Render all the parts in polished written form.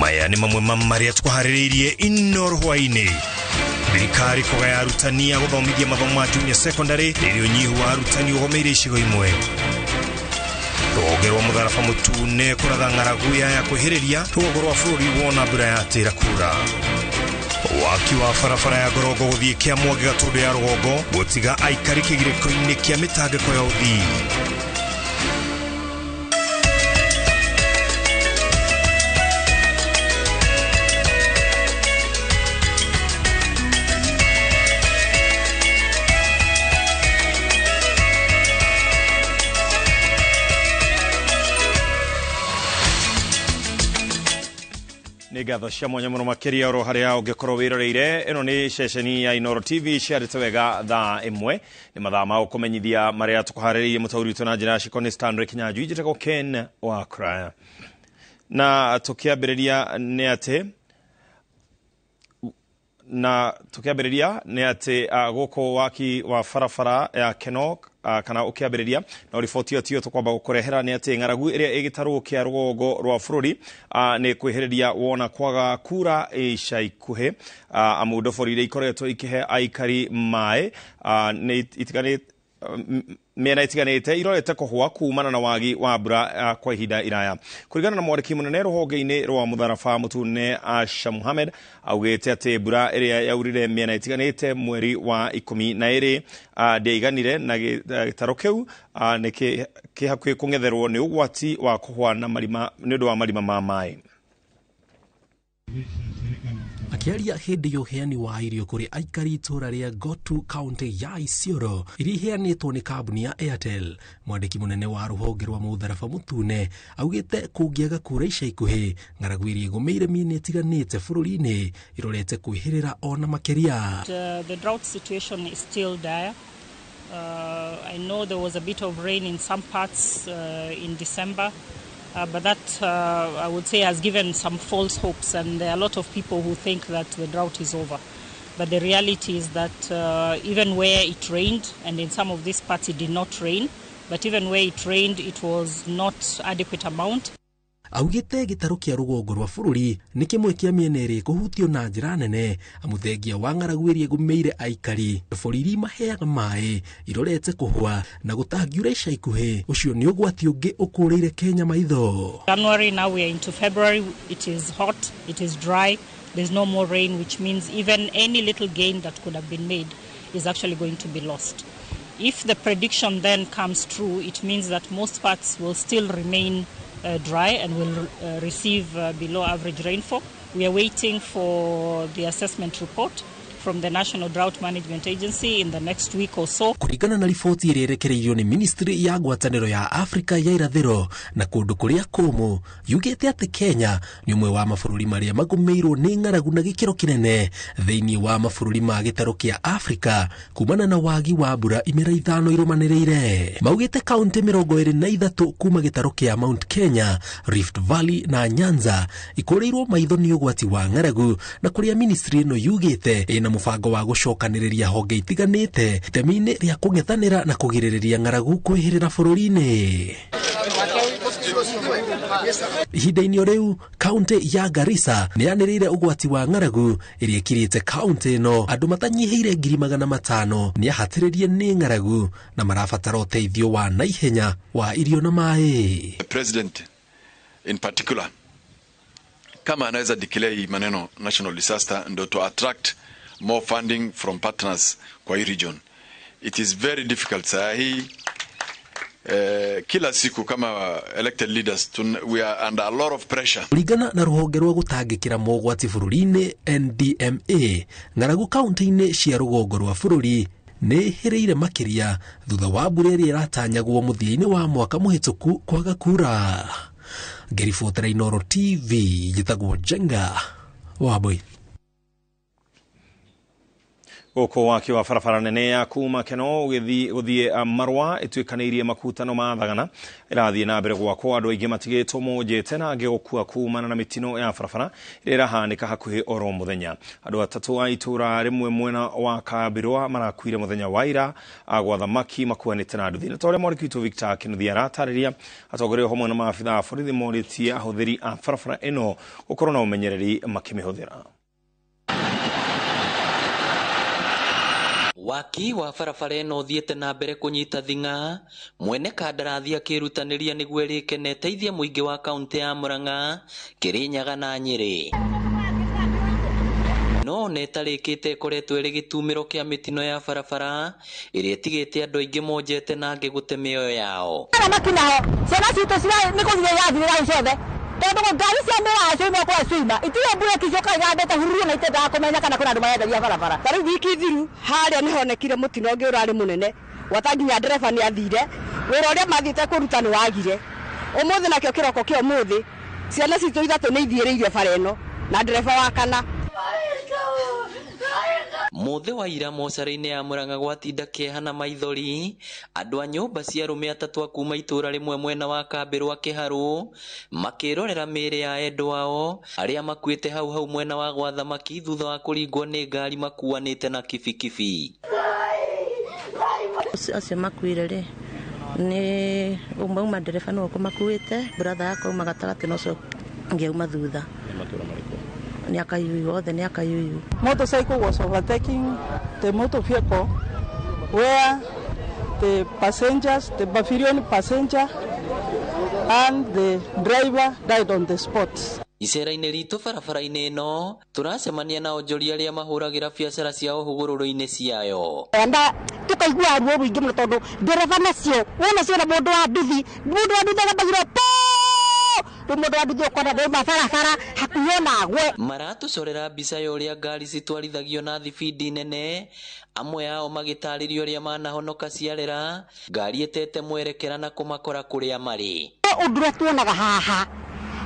Maya nĩ mamwe ma marĩa tũkũharĩrĩirie Inoro hwaĩ-inĩ. Thirikari kũgaya arutani a gũthomithia mathomo ma junior secondary rĩrĩa ũnyihu wa arutani ũgomeire icigo imwe. Rũhonge rwa mũtharaba mũtune kũratha ng'aragu ya kwĩhĩrĩria rũgongo rwa bũrũri wona mbura yatĩra kura. Waki wa barabara ya Ngorongo gũthiĩ Kĩamwangi Gatũndũ ya rũgongo gũtiga aikari kĩgirĩko-inĩ kĩa mĩtangĩko ya ũthii. Nĩ ngatho cia mwanya mũno makĩria oro harĩa ũngĩkorwo wĩroreire. Ĩno nĩ ceceni ya Inooro TV ciarĩte wega thaa 1. Nĩ mathaa ma gũkũmenyithia marĩa tũkũharĩrĩirie. Mũtaũri witũ na njĩra ya ciko nĩ Stanley Kinyanjui, njĩtagwo Ken wa Kraya. Na tũkĩambĩrĩria nĩ atĩ gũkũ waki wa barabara ya Kenok kana ũkĩambĩrĩria no riboti ĩyo tiyo tũkwamba gũkũrehera nĩ atĩ ng'aragu ĩrĩa ĩgĩtarwo kĩa rũgongo rwa bũrũri nĩ kwĩhĩrĩria wona kwaga kura ica ikuhĩ, amu ndobori iria ikoretwo ikĩhe aikari maĩ nĩ itiganĩte mĩena itiganĩte irorete kũhũa kumana na wagi wa mbura kwa ihinda iraya. Kũringana na mwandĩki mũnene rũhonge-inĩ rwa mũtharaba mũtune Asha Muhammad, augĩte atĩ mbura ĩrĩa yaurire mĩena itiganĩte mweri wa 12 ndĩaiganire na gĩtaro kĩu nĩ kĩ hakuhĩ kũng'etherwo nĩ ũgwati wa kũhũa na marima nĩ ũndũ wa marima ma maĩ. Akĩaria hĩndĩ ya ũheani wa irio kũrĩ aikari itũũra rĩa Gotu kaunti ya Isiolo iria iheanĩtwo nĩ kambuni ya Airtel, mwandĩki mũnene wa rũhonge rwa mũtharaba mũtune augĩte kũngĩaga kura ica ikuhĩ ng'aragu ĩrĩa ĩgũmĩire mĩena ĩtiganĩte bũrũri-inĩ irorete kwĩhĩrĩra ona makĩria. The drought situation is still dire. I know there was a bit of rain in some parts in December. But that, I would say, has given some false hopes, and there are a lot of people who think that the drought is over. But the reality is that even where it rained, and in some of these parts it did not rain, but even where it rained, it was not adequate amount. Augĩte gĩtarũ kĩa rũgongo rwa bũrũri nĩ kĩmwe kĩa mĩena ĩrĩa ĩkũhutio na njĩra nene, amu thengia wa ng'aragu ĩrĩa ĩgũmĩire aikari bũrũri iria imaheaga maĩ irorete kũhũa na gũtangiura ica ikuhĩ. Ũcio nĩ ũgwati ũngĩ ũkũrĩire Kenya maitho. January, now we are into February, it is hot, it is dry, there's no more rain, which means even any little gain that could have been made is actually going to be lost. If the prediction then comes true, it means that most parts will still remain dry and will receive below average rainfall. We are waiting for the assessment report from the National Drought Management Agency in the next week or so. Kũringana na riboti ĩrĩa ĩrekereirio nĩ Ministry ya ngwatanĩro ya Afrika ya irathĩro na kũndũ kũrĩa kũmũ, yugĩte atĩ Kenya nĩ ũmwe wa mabũrũri marĩa magũmĩirwo nĩ ng'aragu na gĩkĩro kĩnene thĩinĩ wa mabũrũri ma gĩtarũ kĩa Afrika kumana na wagi wa mbura imera 5 irũmanĩrĩire. Maugĩte kaunti 23 kuma gĩtarũ kĩa Mount Kenya, Rift Valley na Nyanza ikũrĩirwo maitho nĩ ũgwati wa ng'aragu, na kũrĩa ministry ĩno yugĩte ĩna mũbango wa gũcokanĩrĩria honge itiganĩte itemi-inĩ rĩa kũng'ethanĩra na kũgirĩrĩria ng'aragu kwĩhĩrĩra bũrũri-inĩ. Ihinda-inĩ o rĩu kaunti ya Garissa nĩ yanĩrĩire ũgwati wa ng'aragu ĩrĩa ĩkirĩte kaunti ĩno andũ matanyihĩire 500,000 nĩ ahatĩrĩrie nĩ ng'aragu na marabatara ũteithio wa naihenya wa irio na maĩ. The president in particular kama anaweza declare hii maneno national disaster ndo to attract more funding from partners kwa hii region. It is very difficult saa hii. Kila siku kama elected leaders we are under a lot of pressure. Kũringana na rũhonge rwa gũtangĩkĩra mogwati bũrũri-inĩ NDMA, ng'aragu kaunti-inĩ cia rũgongo rwa bũrũri nĩ ĩhĩrĩire makĩria thutha wa mbura ĩrĩa ĩratanyagwo mũthia-inĩ wa mwaka mũhĩtũku kwaga kura. Ngĩribotera Inooro TV, njĩtagwo Njenga Wambui. Gũkũ waki wa barabara nene ya kuma Keno gũthiĩ Marwa ĩtuĩkanĩirie makutano ma thagana ĩrathiĩ na mbere gwakwo andũ aingĩ matigĩtwo monjete na angĩ gũkua kumana na mĩtino ya barabara ĩrĩa ĩrahanĩka hakuhĩ oro mũthenya. Andũ atatũ a itũra rĩmwe mwena wa Kambirwa marakuire mũthenya wa ira gwa thamaki makuanĩte na nduthi. Na ta ũrĩa mwandĩki witũ Victor Kinuthia aratarĩria, atongoria hamwe na maabitha a borithi morĩtie ahũthĩri a barabara ĩno gũkorwo na ũmenyereri makĩmĩhũthĩra. Waki wa barabara ĩno ũthiĩte na mbere kũnyita thing'a, mwene kandarathi akĩrutanĩria nĩguo ĩrĩke na ĩteithie mũingĩ wa kaũntĩ ya Murang'a, Kĩrĩnyaga na Nyĩrĩ. No ona ĩtarĩkĩte ĩkoretwo ĩrĩ gĩtumĩro kĩa mĩtino ya barabara ĩrĩa ĩtigĩte andũ aingĩ monjete na angĩ gũte mĩoyo yao. Thamaki naho ciana citũ nĩ gũthira irathirĩra hau ciothe tondũ ngari cia mĩraa ciauma kũrĩa ciuma itirĩ mbureki ciũkaga igandĩte hururu na itendaga kũmenya kana kwĩna andũ marenderia barabara. Ta rĩu wiki thiru harĩa nĩhonekire mũtino ũngĩ ũrarĩ mũnene gwata nginya ndereba nĩ athire wĩra ũrĩa mathiĩte kũruta nĩ wagire. Ũmũthĩ nakĩo kĩroko kĩa ũmũthĩ ciana citũ ithatũ nĩ ithiĩrĩirio bara ĩno na ndereba wa kana. Mũthĩ wa ira mocarĩ-inĩ ya Murang'a gwatinda kĩeha na maithori, andũ a nyũmba cia arũme atatũ a kuma itũra rĩmwe mwena wa Kambĩrwa Kĩharũ makĩrorera mĩĩrĩ ya endwa ao arĩa makuĩte hau hau mwena wa gwa thamaki thutha wa kũringwo nĩ ngari makuanĩte na kibikibi. Acio makuire rĩ nĩ ũmwe uma ndereba nĩwe ũkũmakuĩte, brother yakwa auma gatagatĩ na ũcio ũngĩ auma thutha. Nĩ akayuyu othe nĩ akayuyu. Motorcycle was overtaking the motor vehicle where the passengers, the Bavarian passenger and the driver died on the spot. Icera-inĩ ritũ barabara-inĩ ĩno tũracemania na onjoria arĩa mahũragĩra biacara ciao hũgũrũrũ-inĩ ciayo. Enda tukaigua ruo rũingĩ mũno tondũ ndereba nacio wona ciona mũndũ wa nduthi, mũndũ wa nduthi agambagĩrwo rĩu mũndũ wa nduthi ũkona ndauma barabara hakuhĩ ona agwe. Maratũcorera mbica ya ũrĩa ngari citwarithagio na thibindi nene, amwe ao magĩtarĩria ũrĩa manahonoka ciarera ngari ĩtete mwerekera na kũmakora kũrĩa marĩ. Ũndũ ũrĩa tuonaga haha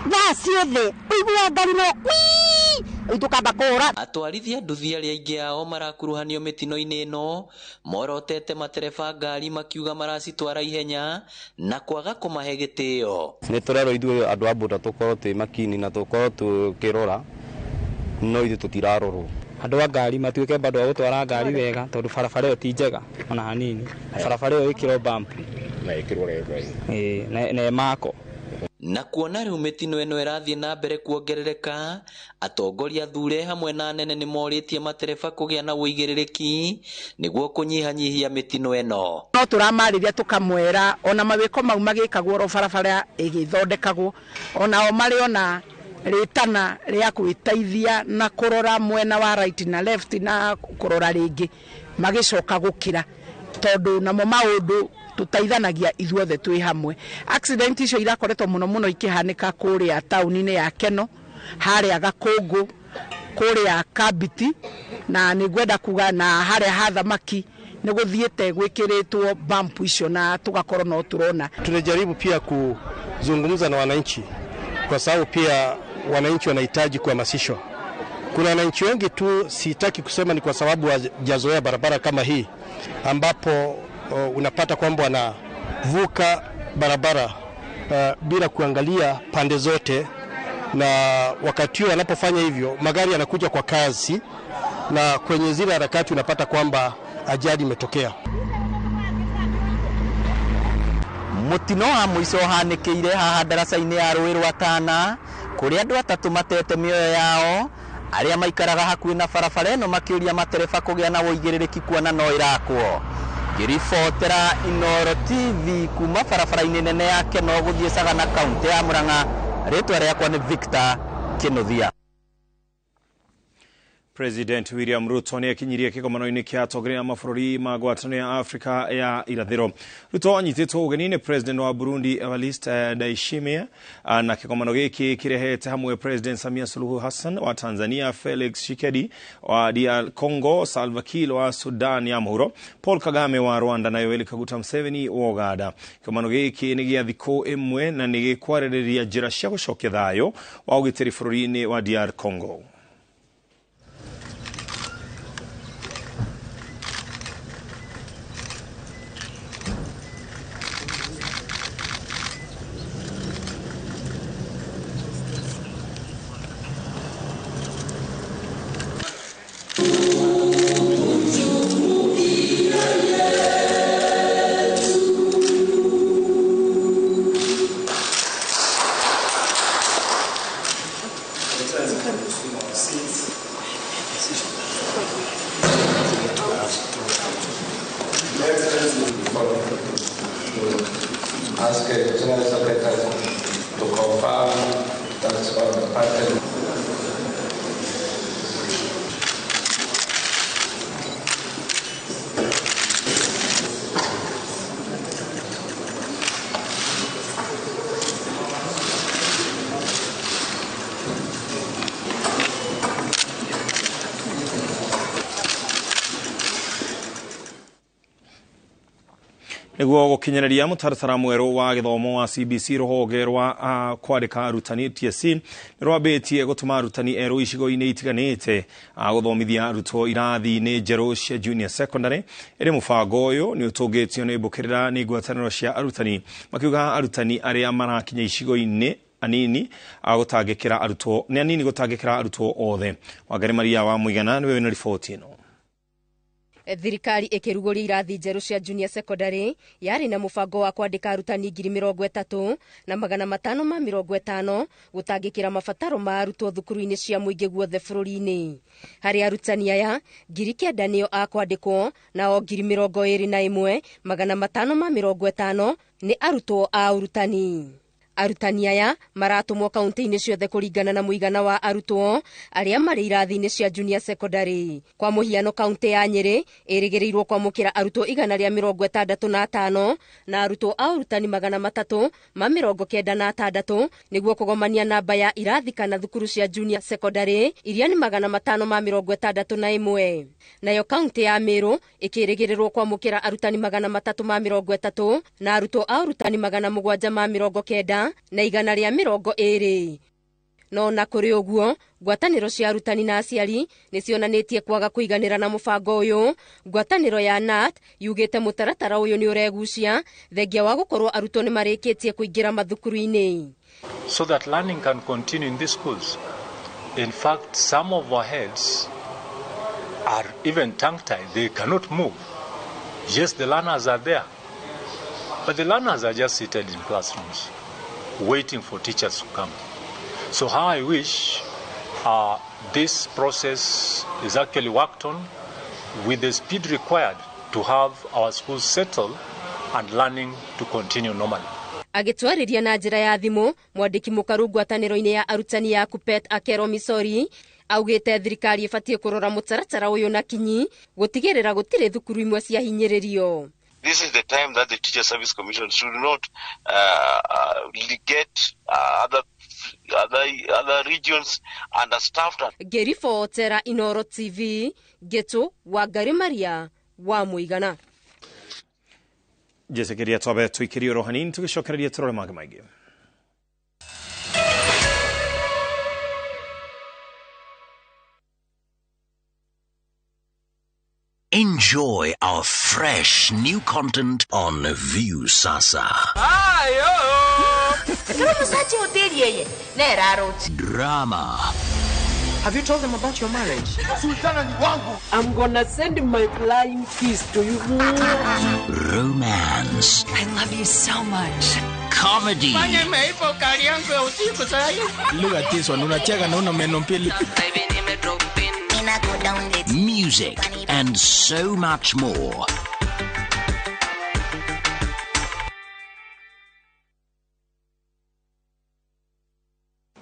thaa ciothe ũiguaga ngari no kwii tũkamba kũra. Atwarithia nduthi arĩa aingĩ ao marakuruhanio mĩtino-inĩ ĩno morotete matereba ngari makiuga maracitwara ihenya na kwaga kũmahe gĩtĩo. Nĩ tũrerwo ithuĩ andũ a boda tũkorwo twĩ makini na tũkorwo tũkĩrora, no ithuĩ tũtirarorwo. Andũ a ngari matuĩke bado a gũtwara ngari wega tondũ barabara ĩyo ti njega ona hanini. Barabara ĩyo ĩkĩrwo bump na ĩkĩrwo ĩĩ na ĩmako. Na kuona rĩu mĩtino ĩno ĩrathiĩ na mbere kuongerereka, atongoria athure hamwe na anene nĩ morĩtie matereba kũgĩa na ũigĩrĩrĩki nĩguo kũnyihanyihia mĩtino ĩno. No tũramarĩria tũkamwĩra ona mawĩko mau magĩkagwo oro barabara ĩgĩthondekagwo, onao marĩ ona rĩtana rĩa gwĩteithia na kũrora mwena wa right na left na kũrora rĩngĩ magĩcoka gũkĩra, tondũ namo maũndũ tũteithanagia ithuothe twĩ hamwe. Accident icio irakoretwo mũno mũno ikĩhanĩka kũrĩa taũni-inĩ ya Keno, harĩa Gakũngũ, kũrĩa Kabiti, na nĩngwenda kuga na harĩa ha thamaki nĩ gũthiĩte gwĩkĩrĩtwo bump icio na tũgakorwo no tũrona. Tunajaribu pia kuzungumza na wananchi kwa sababu pia wananchi wanahitaji kuhamasishwa. Kuna wananchi wengi tu, sitaki kusema ni kwa sababu hawajazoea barabara kama hii, ambapo unapata kwamba wanavuka barabara bila kuangalia pande zote, na wakati wanapofanya hivyo magari yanakuja kwa kasi, na kwenye zile harakati unapata kwamba ajali imetokea. Mutino wa mũico ũhanĩkĩire haha ndaraca-inĩ ya rũĩ rwa Tana kũrĩa andũ atatũ matete mĩoyo yao arĩa maikaraga hakuhĩ na barabara ĩno makĩũria matereba kũgĩa na ũigĩrĩrĩki kuona no ĩrakwo. Ngĩribotera Inooro TV kuma barabara-inĩ nene ya Keno gũthiĩ Sagana kaũntĩ ya Murang'a, rĩtwa rĩakwa nĩ Victor Kinuthia. President William Ruto nĩ akinyirie kĩgomano-inĩ kĩa atongoria a mabũrũri ma ngwatanĩro ya Afrika ya irathĩro. Ruto anyitĩtwo ũgeni nĩ President wa Burundi Evariste Ndayishimiye, na kĩgomano gĩkĩ kĩrehete hamwe President Samia Suluhu Hassan wa Tanzania, Felix Tshisekedi wa DR Congo, Salva Kiir wa Sudan ya Mũhuro, Paul Kagame wa Rwanda na Yoweri Kaguta Museveni wa Uganda. Kĩgomano gĩkĩ nĩ gĩa thikũ ĩmwe na nĩ gĩkwarĩrĩria njĩra cia gũcokia thayũ wa ũgitĩri bũrũri-inĩ wa DR Congo. General Secretary to confirm that on the party. Niguo gukinyanĩria mũtaratara mwerũ wa gĩthomo wa CBC rũhonge rwa kwandĩka arutani TSC nĩ rwambĩtie gũtũma arutani erũ icigo-inĩ itiganĩte gũthomithia arutwo irathi-inĩ njerũ cia junior secondary. Ĩrĩ mũbango ũyũ nĩ ũtũngĩtio nĩ mbũkĩrĩra nĩ ngwatanĩro cia arutani, makiuga arutani arĩa marakinya icigo-inĩ anini gũtangĩkĩra arutwo nĩ anini gũtangĩkĩra arutwo othe. Wangari Maria wa Mũigana nĩwe wĩna riboti ĩno. Thirikari ĩkĩrugũria irathi njerũ cia junior secondary yarĩ na mũbango wa kwandĩka arutani 30,550 gũtangĩkĩra mabataro ma arutwo thukuru-inĩ cia mũingĩ guothe bũrũri-inĩ. Harĩ arutani aya 9,000 nĩo a kwandĩkwo na o 21,550 nĩ arutwo a ũrutani. Arutani aya maratũmwo kaunti-inĩ ciothe kũringana na mũigana wa arutwo arĩa marĩ irathi-inĩ cia junior secondary. Kwa mũhiano, kaunti ya Nyĩrĩ ĩrĩgĩrĩirwo kwamũkĩra arutwo 165 na arutwo a ũrutani 396 nĩguo kũgomania namba ya irathi kana thukuru cia junior secondary iria nĩ 561. Nayo kaunti ya Meru ĩkĩrĩgĩrĩrwo kwamũkĩra arutani 330 na arutwo a ũrutani 790 na 120. No na kũrĩ ũguo, ngwatanĩro cia arutani na aciari nĩ cionanĩtie kwaga kũiganĩra na mũbango ũyũ. Ngwatanĩro ya KNUT yugĩte mũtaratara ũyũ nĩ ũregucia thengia wa gũkorwo arutwo nĩ marĩkĩtie kũingĩra mathukuru-inĩ. So that learning can continue in these schools. In fact, some of our heads are even tongue-tied. They cannot move. Yes, the learners are there, but the learners are just seated in classrooms, waiting for teachers to come. So how I wish this process is actually worked on with the speed required to have our schools settle and learning to continue normally. Agĩtwarĩria na njĩra ya thimũ, mwandĩki mũkaru ngwatanĩro-inĩ ya arutani ya KUPPET Akero Misori augĩte thirikari ĩbatiĩ kũrora mũtaratara ũyũ na kinyi gũtigĩrĩra gũtirĩ thukuru imwe ciahinyĩrĩrio. This is the time that the Teacher Service Commission should not get other regions understaffed. Ngĩribotera Inoro TV, Gĩtũ Wangari Maria wa Mũigana. Njĩtĩkĩria twambe tũikĩrie oro hanini tũgĩcokereria tũrore mangĩ maingĩ. Enjoy our fresh new content on View Sasa. Drama. Have you told them about your marriage? I'm gonna send my flying kiss to you. Romance. I love you so much. Comedy. Look at this one. Unacheka na una meno mbili. Music and so much more.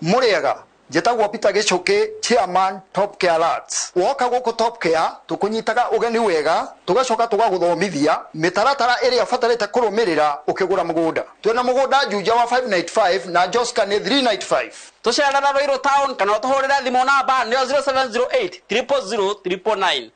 Muriega njĩtagwo Peter Gĩchũkĩ, chairman Top Care Alerts. Woka gũkũ Top Care tũkũnyitaga ũgeni wega, tũgacoka tũgagũthomithia mĩtaratara ĩrĩa ũbatarĩte kũrũmĩrĩra ũkĩgũra mũgũnda. Twĩna mũgũnda Juja wa 595 na Joska nĩ 395. Tũcerera Ruiru town kana ũtũhũrĩre thimũ namba nĩyo 0708 000 999.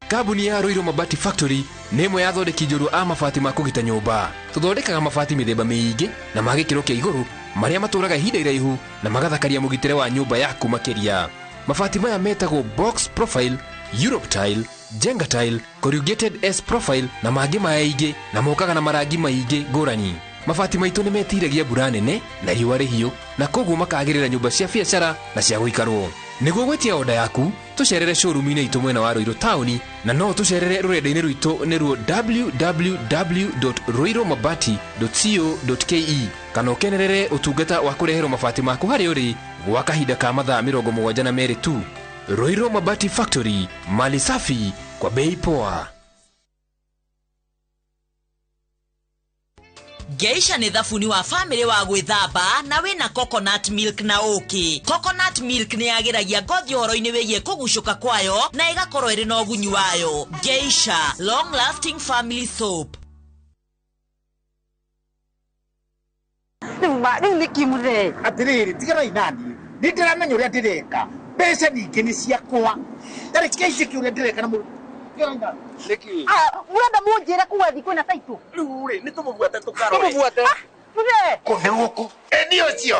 Kambuni ya Ruiru Mabati Factory nĩ ĩmwe ya athondeki njorua a mabati ma kũgita nyũmba. Tũthondekaga mabati mĩthemba mĩingĩ na ma gĩkĩro kĩa igũrũ marĩa matũraga ihinda iraihu na magathakaria mũgitĩre wa nyũmba yaku makĩria. Mabati maya metagwo box profile, Europe tile, Jenga tile, corrugated S profile na mangĩ maingĩ na mokaga na marangi maingĩ ngũrani. Mabati maitũ nĩ metiragia mbura nene na riũa rĩhiũ na koguo makagĩrĩra nyũmba cia biacara na cia gũikarwo. Nĩguo gwĩtia oda yaku, tũcerere showroom-inĩ itũ mwena wa Ruiru taũni na no tũcerere rũrenda-inĩ rwitũ nĩruo www.ruirumabati.co.ke kana ũkenerere ũtungata wa kũreherwo mabati maku harĩa ũrĩ gwa kahinda ka mathaa 72 tu. Ruiru Mabati Factory, mali safi kwa bei poa. Geisha nĩ thabuni wa family wa gwĩthamba na wĩna coconut milk na ũkĩ. Coconut milk nĩ yagĩragia ngothi ũhoro-inĩ wĩgiĩ kũgucũka kwayo na ĩgakorwo ĩrĩ na ũgunyi wayo. Geisha long lasting family soap. Rĩu nĩkĩ mũthee? Atĩrĩrĩ, tiganai naniĩ. Nĩ ndĩramenya ũrĩa ndĩreka. Mbeca ningĩ nĩ ciakwa. Tareke njĩke ũrĩa ndĩreka na mũndũ. Nĩkĩ? Mũrenda mũnjĩre kuga thiĩ kwĩna taitũ? Rĩu rĩ, nĩ tũmũbuate tũkarore. Tũmũbuate. Mũthee. Kũ nĩ gũkũ? Ĩ nĩ ũcio.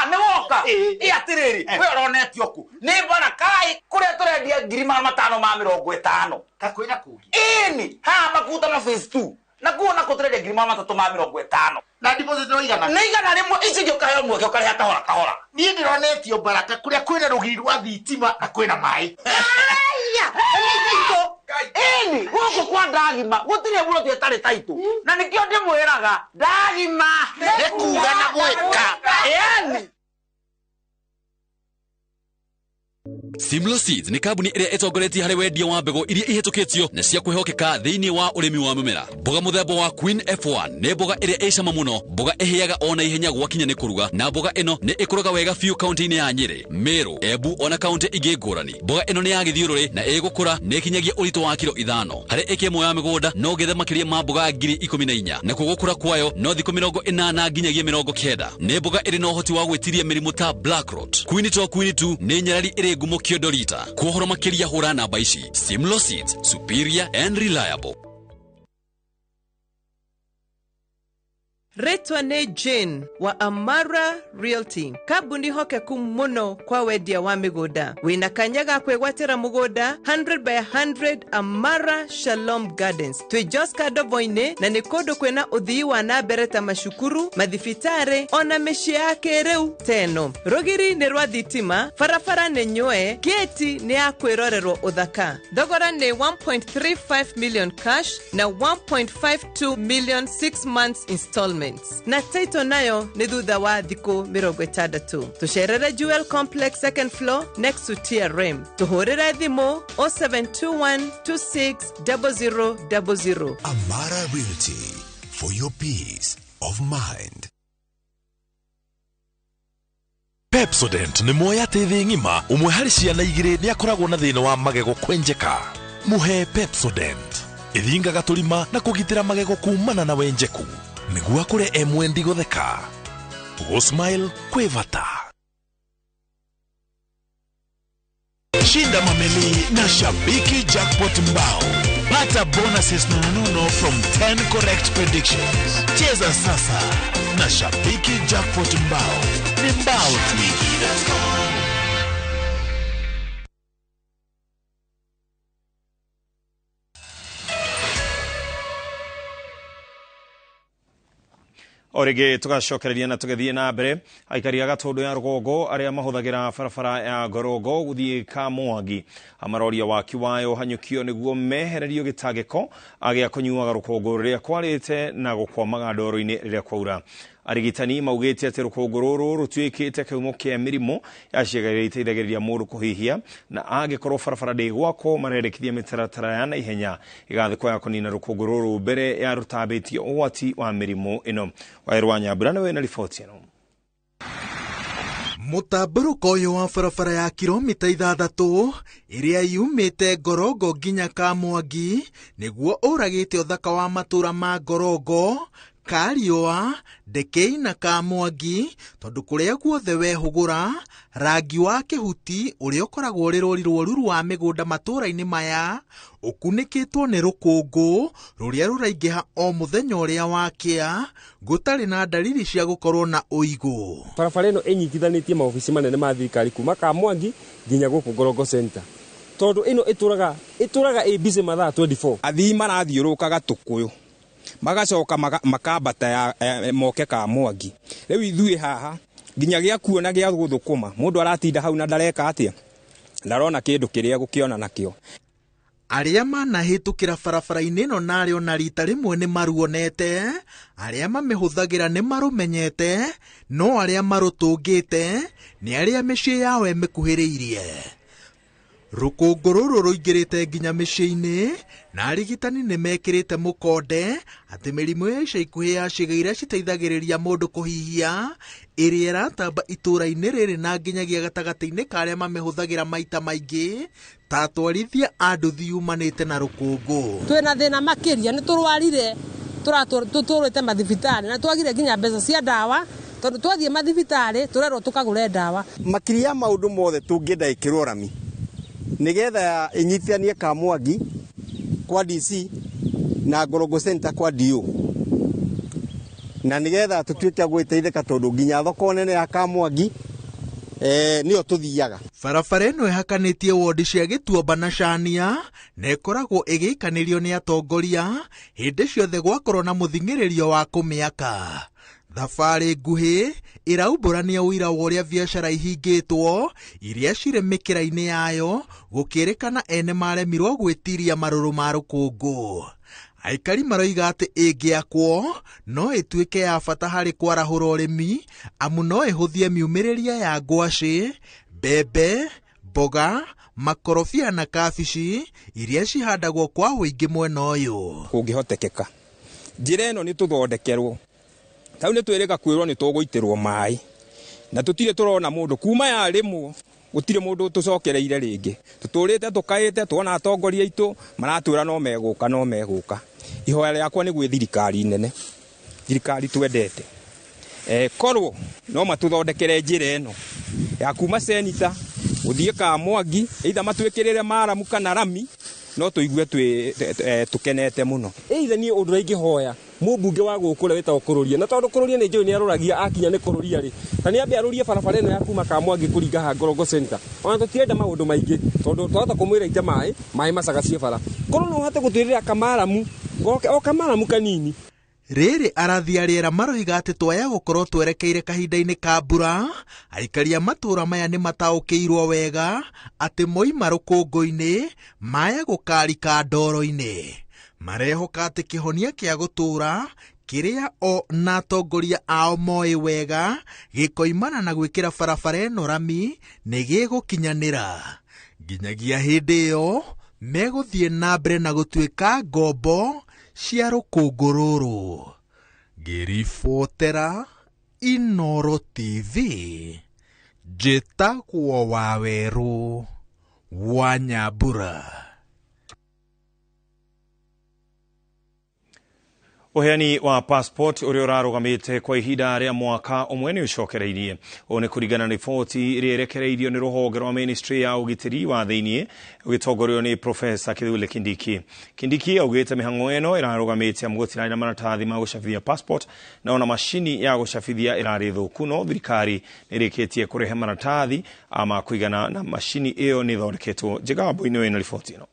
Nĩ woka. Ĩ atĩrĩrĩ, we ũronetio kũ? Nĩ Barakai kũrĩa tũrendia 550,000. Ta kwĩna kũngĩ? Ĩni, haha makuta ma phase 2. Na kuo nako tũrendia 350,000. Na deposit no igana? Nĩ 100, ici ingĩ ũkaheo mweke ũkarĩha kahora kahora. Niĩ ndĩronetio Baraka kũrĩa kwĩna rũgiri rwa thitima na kwĩna maĩ. Aya, nĩ taitũ. Ĩni, gũkũ kwa Ndagima gũtirĩ buroti ĩtarĩ taitũ. Na nĩkĩo ndĩmwĩraga Ndagima nĩ kuga na gwĩka. Ĩni. Simlo Seeds nĩ kambuni ĩrĩa ĩtongoretie harĩ wendia wa mbegũ iria ihĩtũkĩtio na cia kwĩhokeka thĩinĩ wa ũrĩmi wa mĩmera. Mboga mũthemba wa Queen F1 nĩ mboga ĩrĩa ĩ cama mũno, mboga ĩhĩaga o na ihenya gwakinya nĩ kũruga, na mboga ĩno nĩ ĩkũraga wega biũ kaunti-inĩ ya Nyĩrĩ, Meru, Embu ona kaunti ingĩ ngũrani. Mboga ĩno nĩ ya gĩthiũrũrĩ na ĩgũkũra nĩ ĩkinyagia ũritũ wa kiro 5. Harĩ ĩka ĩmwe ya mĩgũnda no ũgethe makĩria ma mboga 14,000, nakuo gũkũra kwayo no thikũ 80 nginyagia 90. Nĩ mboga ĩrĩ na ũhoti wa gwĩtiria mĩrimũ ta black rot. Queen 2 Queen 2 nĩ nyarari ĩrĩ ngumo kĩondo rita. Kwa ũhoro makĩria hũra namba ici. Simlo Seeds, superior and reliable. Rĩtwa nĩ Jane wa Amara Realty, kambuni hokeku mũno kwa wendia wa mĩgũnda. Wĩna kanya ga kwĩgwatĩra mũgũnda 100 by 100 Amara Shalom Gardens. Twĩ Joska Ndovo-inĩ na nĩ kũndũ kwĩna ũthii wa na mbere ta macukuru, mathibitarĩ ona mĩciĩ ya kĩrĩu teno. Rũgiri nĩ rwa thitima, barabara nĩ nyũe, gĩti nĩ ya kwĩrorerwo ũthaka. Thogora nĩ 1.35 million cash na 1.52 million 6 months installment. Na taito nayo nĩ thutha wa thikũ 60. Tũcerere Jewel Complex second floor next to TRM. Tũhũrĩre thimũ 0721 260000. Amara Realty, for your peace of mind. Pepsodent nĩ moya atĩ thĩ ng'ima ũmwe harĩ ciana igĩrĩ nĩ akoragwo na thĩna wa magego kwenjeka. Mũhe Pepsodent ĩthingaga tũrima na kũgitĩra magego kumana na wenjeku nĩguo akũre e mwendi gũtheka. Gũ-smile kwĩ bata. Shinda mameli na Shabiki Jackpot Mbao. Pata bonuses nononono from 10 correct predictions. Cheza sasa na Shabiki Jackpot Mbao. Ni mbao tu. O rĩngĩ tũgacokereria na tũgĩthiĩ na mbere aikari a Gatũndũ ya rũgongo arĩa mahũthagĩra barabara ya Ngorongo gũthiĩ Kamwangi amaroria waki wayo hanyũkio nĩguo mehererio gĩtangĩko gĩa kũnyuaga rũkũngũ rũrĩa kwarĩte na gũkwamaga ndoro-inĩ rĩrĩa kwaura. Arigitani maugĩte atĩ rũkũngũ rũrũ rũtuĩkĩte kĩhumo kĩa mĩrimũ ya ciĩga iria iteithagĩrĩria mũndũ kũhihia, na angĩkorwo barabara ndĩgwakwo marendekithia mĩtaratara ya naihenya ĩgathĩkwo ya kũnina rũkũngũ rũrũ mbere ya rũtambĩtie ũgwati wa mĩrimũ ĩno. Waĩrũ wa Nyambura nĩwe na riboti ĩno. Mũtambũrũko ũyũ wa barabara ya kilomita 6 ĩrĩa yumĩte Ngorongo nginya Kamwangi nĩguo ũragĩte ũthaka wa matũra ma Ngorongo, Kariũa, Ndekei na Kamwangi tondũ kũrĩa guothe wehũgũra rangi wa kĩhuti ũrĩa ũkoragwo ũrĩ rũri rũruru wa mĩgũnda matũra-inĩ maya ũkunĩkĩtwo nĩ rũkũngũ rũrĩa rũraingĩha o mũthenya ũrĩa wakĩa gũtarĩ na dalili cia gũkorwo na ũigũ. Barabara ĩno ĩnyitithanĩtie maobici manene ma thirikari kuma Kamwangi nginya gũkũ Ngorongo Center tondũ ĩno ĩtũraga ĩ busy mathaa 24. Athii marathiũrũrũka Gatũkũyũ magacoka makambata ya moke Kamwangi. Rĩu ithuĩ haha nginya gĩa kuona gĩa gũthũkũma mũndũ aratinda hau na ndareka atĩa, ndarona kĩndũ kĩrĩa gũkĩona nakĩo. Arĩa manahĩtũkĩra barabara-inĩ ĩno narĩ ona rita rĩmwe nĩ maruonete, arĩa mamĩhũthagĩra nĩ marũmenyete, no arĩa marũtũngĩte nĩ arĩa mĩciĩ yao ĩmĩkuhĩrĩirie. Rũkũngũ rũrũ rũingĩrĩte nginya mĩciĩ-inĩ na arigitani nĩ mekĩrĩte mũkonde atĩ mĩrimũ ya ica ikuhĩ ya ciĩga iria citeithagĩrĩria mũndũ kũhihia ĩrĩa ĩratamba itũũra-inĩ rĩrĩ na nginyagia gatagatĩ-inĩ ka arĩa mamĩhũthagĩra maita maingĩ ta atwarithia a nduthi yumanĩte na rũkũngũ. Twĩna thĩna makĩria nĩ tũrwarire tũtũrĩte mathibitarĩ na twagire nginya mbeca cia ndawa tondũ twathiĩ mathibitarĩ tũrerwo tũkagũre ndawa. Makĩria ya maũndũ mothe tũngĩenda ĩkĩrwo rami nĩgetha ĩnyitithanie Kamwangi kwa DC na Ngorongo Center kwa DO, na nĩgetha tũtuĩke a gwĩteithĩka tondũ nginya thoko nene ya Kamwangi nĩyo tũthiaga. Barabara ĩno ĩhakanĩtie wodi cia Gĩtuamba na Cania na ĩkoragwo ĩgĩikanĩrio nĩ atongoria hĩndĩ ciothe gwakorwo na mũthing'ĩrĩrio wa kũmĩaka. Thabarĩ nguhĩ ĩraumbũrania ũira wa ũrĩa biacara ihingĩtwo iria cirĩ mĩkĩra-inĩ yayo gũkĩrĩkana ene maremirwo gwĩtiria marũrũ ma rũkũngũ. Aikari maroiga atĩ ĩngĩakwo no ĩtuĩke ya bata harĩ kwarahũra ũrĩmi amu no ĩhũthie miumĩrĩria ya ngwacĩ, mbembe, mboga, makorobia na kabici iria cihandagwo kwa ũingĩ mwena ũyũ. Kũngĩhotekeka njĩra ĩno nĩ tũthondekerwo tau nĩ twĩrĩga kwĩrwo nĩ tũgũitĩrwo maĩ na tũtirĩ tũrona mũndũ kuma yarĩmwo gũtirĩ mũndũ tũcokereire rĩngĩ. Tũtũrĩte tũkaĩte tuona atongoria aitũ maratwĩra no megũka no megũka. Ihoya rĩakwa nĩ gwĩ thirikari nene, thirikari twendete, korwo no matũthondekere njĩra ĩno ya kuma Senita gũthiĩ Kamwangi, either matwĩkĩrĩre maramu kana rami, no tũigue tũkenete mũno. Either niĩ ũndũ ũrĩa ingĩhoya mũmbunge wa gũkũ ũrĩa wĩtagwo Kũrũria, na tondũ Kũrũria nĩ njũĩ nĩ arũragia akinya nĩ Kũrũria rĩ, ta nĩ ambe arũrie barabara ĩno ya kuma Kamwangi kũringa haha Ngorongo Center. Ona tũtirenda maũndũ maingĩ tondũ twahota kũmwĩra ite maĩ, maĩ macagacie bara. Korwo no ũhote gũtwĩrĩra kamaramu, o kamaramu kanini. Rĩrĩ arathi a rĩera maroiga atĩ twaya gũkorwo twerekeire kahinda-inĩ ka mbura, aikari a matũũra maya nĩ mataũkĩirwo wega atĩ moima rũkũngũ-inĩ maya gũkarika ndoro-inĩ. Marehoka atĩ kĩhonia kĩa gũtũũra kĩrĩa o na atongoria ao moĩ wega gĩkoimana na gwĩkĩra barabara ĩno rami nĩ gĩgũkinyanĩra. Nginyagia hĩndĩ ĩyo megũthiĩ na mbere na gũtuĩka ngombo cia rũkũngũ rũrũ. Ngĩribotera Inooro TV, njĩtagwo Wawerũ wa Nyambura. Ũheani wa passport ũrĩa ũrarũgamĩte kwa ihinda rĩa mwaka ũmwe nĩ ũcokereirie. Ũũ nĩ kũringana na riboti ĩrĩa ĩrekereirio nĩ rũhonge rwa ministry ya ũgitĩri wa thĩiniĩ ũgĩtongorio nĩ Professor Kithure Kindiki. Kindiki augĩte mĩhang'o ĩno ĩrarũgamĩte amu gũtirarĩ na maratathi ma gũcabithia passport na ona macini ya gũcabithia ĩrarĩ thũku, no thirikari nĩ ĩrĩkĩtie kũrehe maratathi ma kũigana na macini ĩyo nĩ ĩthondeketwo. Njenga Wambui nĩwe na riboti ĩno.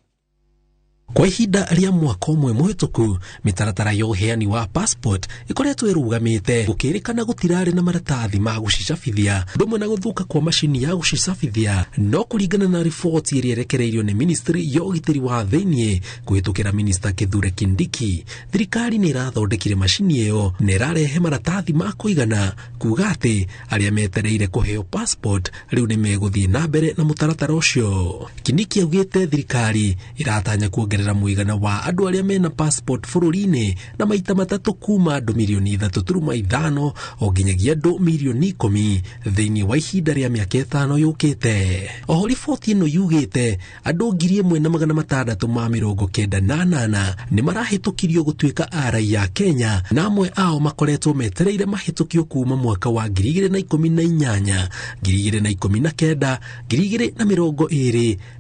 Kwa ihinda rĩa mwaka ũmwe mũhĩtũku, mĩtaratara ya ũheani wa passport ĩkoretwo ĩrũgamĩte gũkĩrĩkana gũtirarĩ na maratathi ma gũcicabithia ũndũ ũmwe na gũthũka kwa macini ya gũcicabithia. No kũringana na riboti ĩrĩa ĩrekereirio nĩ ministry ya ũgitĩri wa thĩiniĩ kũhĩtũkĩra Minister Kithure Kindiki, thirikari nĩ ĩrathondekire macini ĩyo na ĩrarehe maratathi ma kũigana kuga atĩ arĩa metereire kũheo passport rĩu nĩ megũthiĩ na mbere na mũtaratara ũcio. Kindiki augĩte thirikari ĩratanya kuongerera mũigana wa andũ arĩa mena passport bũrũri-inĩ na maita matatũ kuma andũ mirioni 3.5 o nginyagia andũ mirioni 10 thĩinĩ wa ihinda rĩa mĩaka 5 yũkĩte. Oho riboti ĩno yugĩte andũ 1698 nĩ marahĩtũkirio gũtuĩka a raia a Kenya, na amwe ao makoretwo metereire mahĩtũkio kuma mwaka wa 2018, 2019, 2020,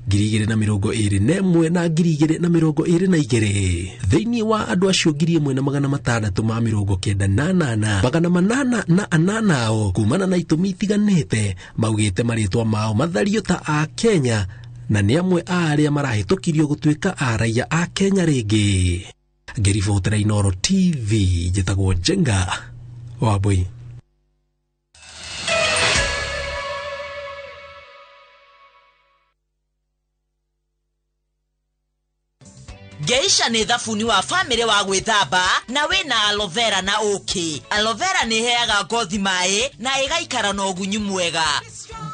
2021 na 2022. Thĩinĩ wa andũ acio 1698, 808 ao kumana na itũmi itiganĩte maugĩte marĩtwa mao mathario ta a Kenya na nĩ amwe a arĩa marahĩtũkirio gũtuĩka a raia a Kenya rĩngĩ. Ngĩribotera Inooro TV, njĩtagwo Njenga Wambui. Geisha nĩ thabuni wa famĩlĩ wa gwĩthamba na wĩna aloe vera na ũkĩ. Aloe vera nĩ ĩheaga ngothi maĩ na ĩgaikara na ũgunyu mwega.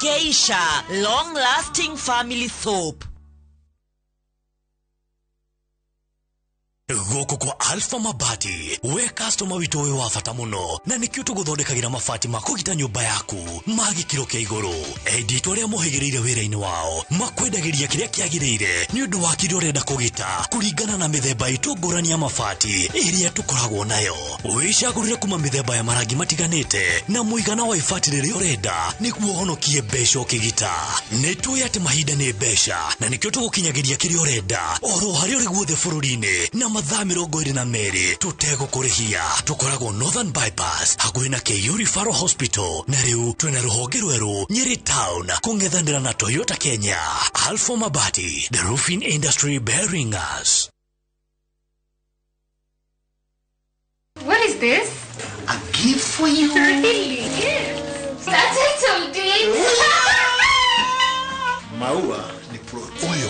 Geisha long lasting family soap. Gũkũ kwa Alpha Mabati, we customer witũ wĩ wa bata mũno, na nĩkĩo tũgũthondekagĩra mabati ma kũgita nyũmba yaku ma gĩkĩro kĩa igũrũ. Endia itũ arĩa mohĩgĩrĩire wĩra-inĩ wao makwendagĩria kĩrĩa kĩagĩrĩire nĩ ũndũ wa kĩrĩa ũrenda kũgita kũringana na mĩthemba itũ ngũrani ya mabati ĩrĩa tũkoragwo nayo. Wĩcagũrĩre kuma mĩthemba ya marangi matiganĩte na mũigana wa ibati rĩrĩa ũrenda nĩguo ũhonokie mbeca ũkĩgita. Nĩ tũĩ atĩ mahinda nĩ mbeca na nĩkĩo tũgũkinyagĩria kĩrĩa ũrenda oro harĩa ũrĩ guothe bũrũri-inĩ na mathaa 22 tũtegũkũrĩhia. Tũkoragwo Northern Bypass hakuhĩ na KU Referral Hospital, na rĩu twĩna rũhonge rwerũ Nyeri Town kũng'ethanĩra na Toyota Kenya. Alpha Mabati, the roofing industry bearing us. What is this? A gift for you. Really? That's it, deed. Maua ni plot. Ũyũ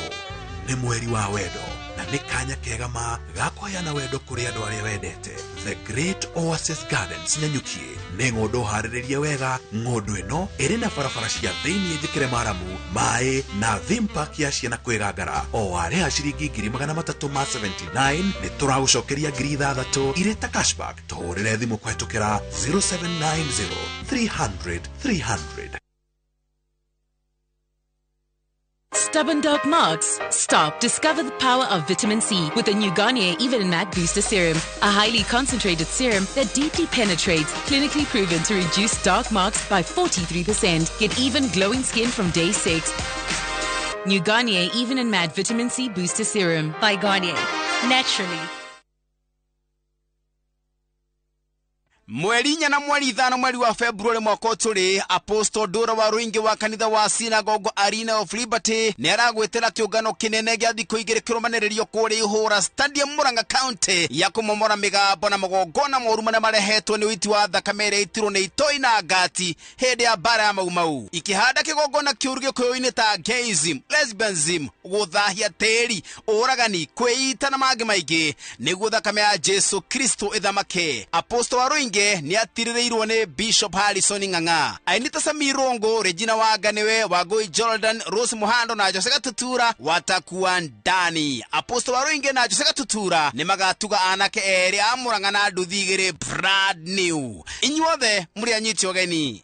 nĩ mweri wa wendo na nĩ kanya kega ma ga kũheana wendo kũrĩ andũ arĩa wendete. The Great Oasis Gardens Nanyuki nĩ ng'ũndũ harĩrĩrie wega. Ng'ũndũ ĩno ĩrĩ na barabara cia thĩiniĩ njĩkĩre maramu, maĩ na theme park ya ciana kwĩgangara. O warĩha ciringi 379 nĩ tũragũcokeria 6,000 irĩ ta cashback. Tũhũrĩre thimũ kũhetũkĩra 0790 300 300. Stubborn dark marks? Stop. Discover the power of vitamin C with the new Garnier Even Matte Booster Serum, a highly concentrated serum that deeply penetrates, clinically proven to reduce dark marks by 43%. Get even glowing skin from day 6. New Garnier Even and Matte Vitamin C Booster Serum. By Garnier. Naturally. Mweri 4 na mweri 5 mweri wa February mwaka tũrĩ, Apostle Ndũra wa Rũingĩ wa kanitha wa Synagogue Arena of Liberty nĩ aragwĩtĩra kĩũngano kĩnene gĩa thikũ 2 kĩrũmanĩrĩrio kũrĩa Ihũra Stadium Murang'a County ya kũmomora mĩgambo na magongona moru marĩa marehetwo nĩ ũiti wa thakame ĩrĩa ĩitirwo nĩ itoi na ngati hĩndĩ ya mbara ya Mau Mau, ikĩhanda kĩgongona kĩũru gĩkũyũ-inĩ ta gayism, lesbianism, gũthahia tĩri, ũragani, kwĩita na mangĩ maingĩ nĩguo thakame ya Jesu Kristo ĩthamake. Apostle wa Rũingĩ nĩ atirĩrĩirwo nĩ Bishop Harrison Ng'ang'a, Ainita Samirongo, Regina Waganiwe, Wangui Jordan, Rose Muhando na Jose Gatutura watakuwa ndani. Apostle wa Rũingĩ na Jose Gatutura nĩ magatuga anake erĩ a Murang'a na nduthi 2 brand new. Inyuothe mũrĩ anyiti ũgeni.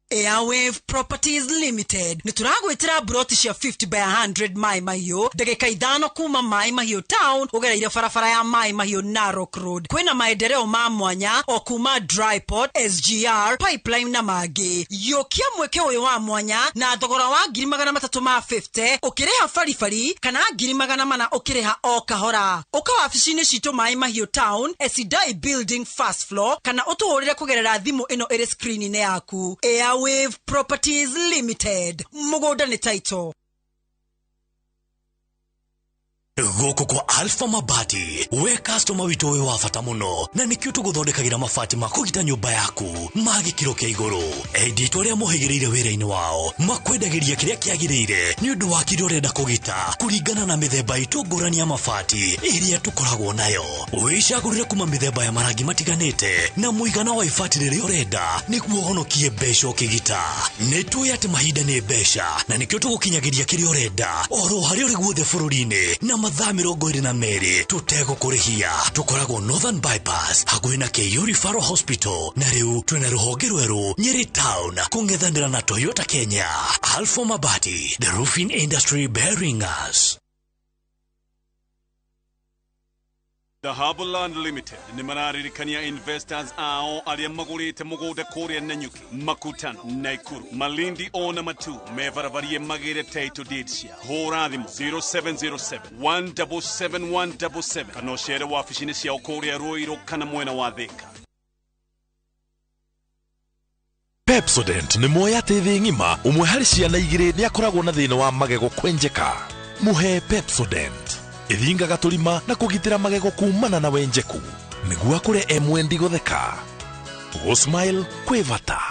Airwave Properties Limited nĩ tũragwĩtĩra broti cia 50 by 100 Mai Mahiũ, ndagĩka 5 kuma Mai Mahiũ Town ũgereire barabara ya Mai Mahiũ Narok Road. Kwĩna maendeleo ma mwanya o kuma Dryport, SGR, Pipeline na mangĩ. Yũkia mweke ũyũ wa mwanya na thogora wa 350 ũkĩrĩha baribari kana 400 ũkĩrĩha o kahora. Ũka wabici-inĩ citũ Mai Mahiũ Town, Esidai Building first floor, kana ũtũhũrĩre kũgerera thimũ ĩno ĩrĩ screen-inĩ yaku. Airwave Properties Limited. Mũgũnda nĩ title. Gũkũ kwa Alpha Mabati, we customer witũ wĩ wa bata mũno, na nĩkĩo tũgũthondekagĩra mabati ma kũgita nyũmba yaku ma gĩkĩro kĩa igũrũ. Endia itũ arĩa mohĩgĩrĩire wĩra-inĩ wao makwendagĩria kĩrĩa kĩagĩrĩire nĩ ũndũ wa kĩrĩa ũrenda kũgita kũringana na mĩthemba itũ ngũrani ya mabati ĩrĩa tũkoragwo nayo. Wĩcagũrĩre kuma mĩthemba ya marangi matiganĩte na mũigana wa ibati rĩrĩa ũrenda nĩguo ũhonokie mbeca ũkĩgita. Nĩ tũĩ atĩ mahinda nĩ mbeca na nĩkĩo tũgũkinyagĩria kĩrĩa ũrenda oro harĩa ũrĩ guothe bũrũri-inĩ na mathaa 22 tũtegũkũrĩhia. Tũkoragwo Northern Bypass hakuhĩ na KU Referral Hospital, na rĩu twĩna rũhonge rwerũ Nyeri Town kũng'ethanĩra na Toyota Kenya. Alpha Mabati, the roofing industry bearing us. The Harborland Limited nĩ mararirikania investors ao arĩa magũrĩte mũgũnda kũrĩa Nanyuki, Makutano, Naikuru, Malindi ona Matu mebarabarie magĩre title deed cia. Hũra thimũ 0707 177 177 kana ũcere wabici-inĩ ciao kũrĩa Ruiru kana mwena wa Thika. Pepsodent nĩ moya atĩ thĩ ng'ima ũmwe harĩ ciana 2 nĩ akoragwo na thĩna wa magego kwenjeka. Mũhe Pepsodent ĩthingaga tũrima na kũgitĩra magego kumana na wenjeku nĩguo akũre e mwendi gũtheka. Gũ-smile kwĩ bata.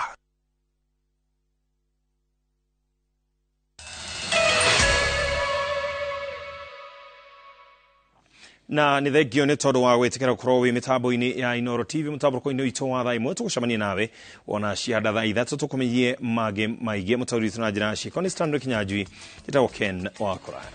Na nĩ thengio nĩ tondũ wa gwĩtĩkĩra gũkorwo wĩ mĩtambo-inĩ ya Inooro TV mũtambũrũko-inĩ witũ wa thaa 1 tũgũcemania nawe ona cianda thaa 3 tũkũmenyie mangĩ maingĩ mũtaũri witũ na njĩra ya ciĩko nĩ Stanley Kinyanjui. Njĩtagwo Ken wa Kũraya.